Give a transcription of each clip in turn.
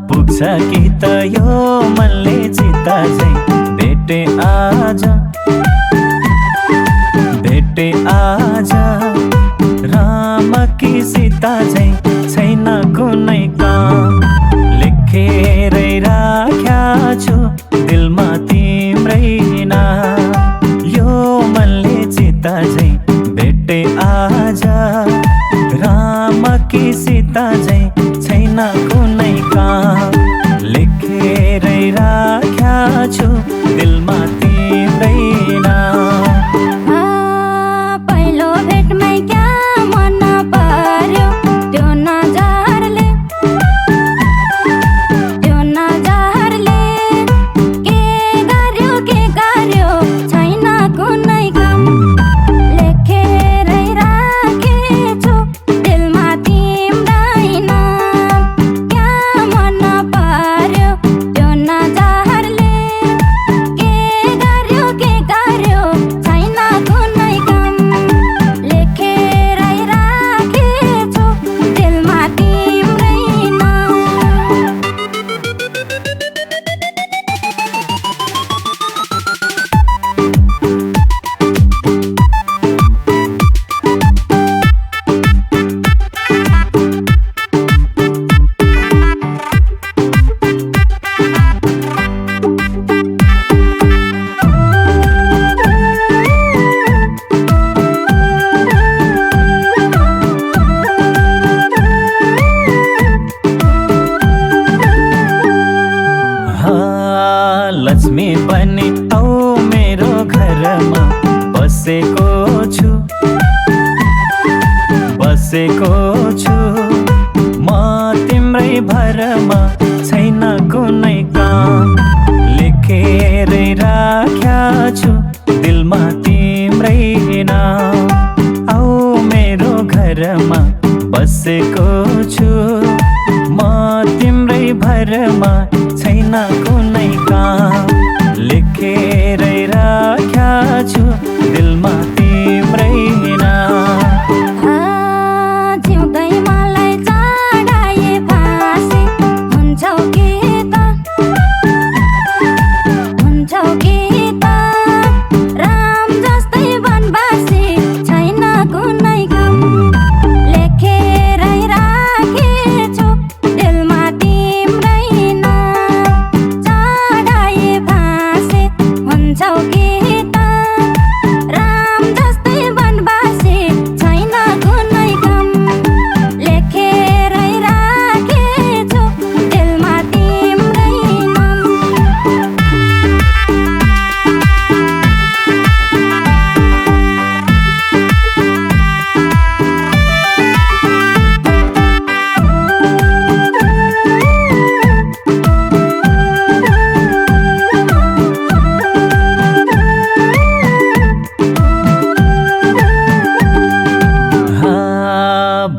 पुग्छ कि त यो मनले चिता झै भेटे आज राम कि सीता झै छैन कुनै काम लेखेरै राख्या छु दिलमा तिम्रै नाम यो मनले चिता झै भेटे आज राम कि सीता झै छैन कुनै काम लेखेरै राख्या छु दिलमा तिम्रै नाम। पहिलो भेटमै क्या मन पर्यो त्यो नजरले के गर्यो छैन कुनै काम लेखेरै राखेछु दिलमा तिम्रै नाम। क्या मन पर्यो त्यो नजरले के गर्यो छैन कुनै काम लेखेरै राखेछु दिलमा तिम्रै नाम। लक्ष्मी पनि आऊ मेरो घरमा बसेको छु म तिम्रै भरमा छैन कुनै काम लेखेरै राख्या छु दिलमा तिम्रै नाम। आऊ मेरो घरमा बसेको छु म तिम्रै भरमा छैन कुनै काम लेखेरै राख्या छु दिलमा तिम्रै नाम। जिउँदै मलाई चढाए फाँसी हुन्छौ कि त राम जस्तै वनवासी छैन कुनै काम लेखेरै राखेछु दिलमा तिम्रै नाम। चढाए फाँसी हुन्छौ कि त राम जस्तै वनवासी छैन कुनै काम लेखेरै राखेछु दिलमा तिम्रै नाम।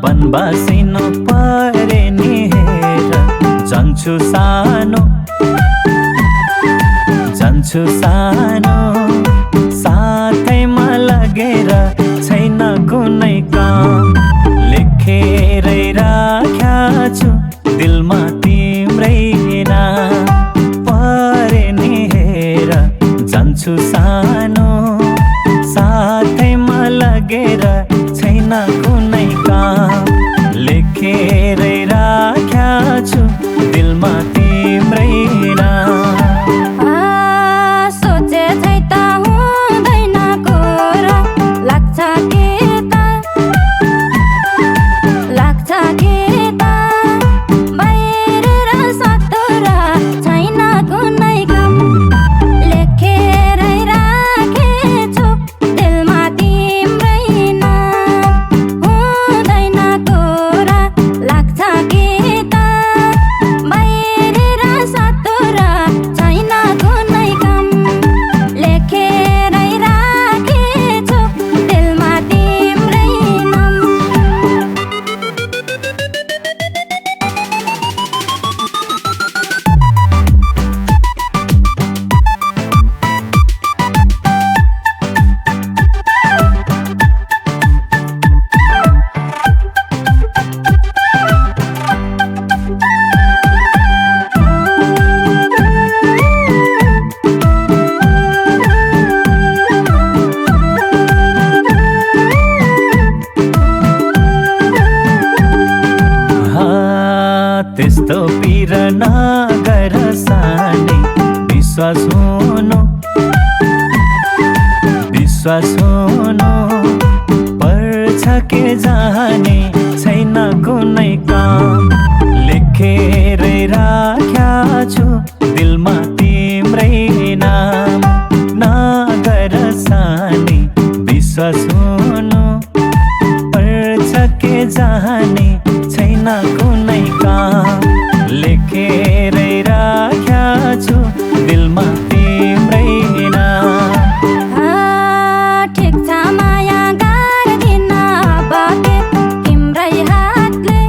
बनबासिनु परे नि हेर जान्छु सानो साथैमा लगेर छैन कुनै काम लेखेरै राख्या छु दिलमा तिम्रै नाम। परे नि हेर जान्छु सानो साथैमा लगेर छैन कुनै काम लेखेरै राख्या छु दिलमा तिम्रै नाम। सोचे झै त हुँदैन कुरा लाग्छ कि त बाहिर र सत्र छैन कुनै काम लेखेरै राखेछु दिलमा तिम्रै नाम। हुँदैन के जाने छैन कुनै काम लेखेरै राख्या छु दिलमा तिम्रै नाम नगर सानी विश्वास हुनु पर्छ के जाने छैन कुनै काम लेखेरै राख्या छु दिलमा तिम्रै नाम ठिक छ माया गर्दिन बके तिम्रै हातले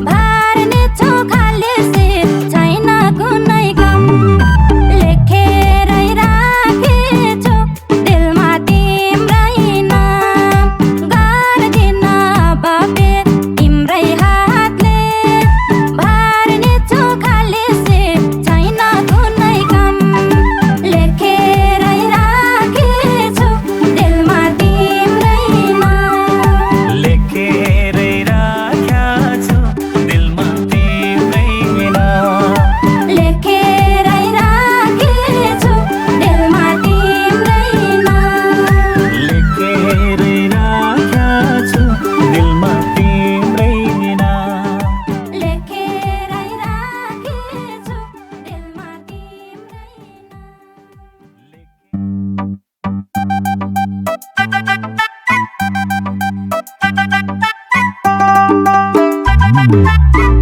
भर्ने छु खाली सिट छैन कुनै काम लेखेरै राखेछु दिलमा तिम्रै नाम गर्दिन बके तिम्रै हातले भर्ने छु खाली सिट छैन कुनै काम लेखेरै राखेछु दिलमा तिम्रै नाम लेखेरै राख्या छु दिलमा तिम्रै नाम लेखेरै राखेछु दिलमा तिम्रै नाम लेखेरै राख्या छु दिलमा तिम्रै नाम लेखेरै राखेछु दिलमा तिम्रै नाम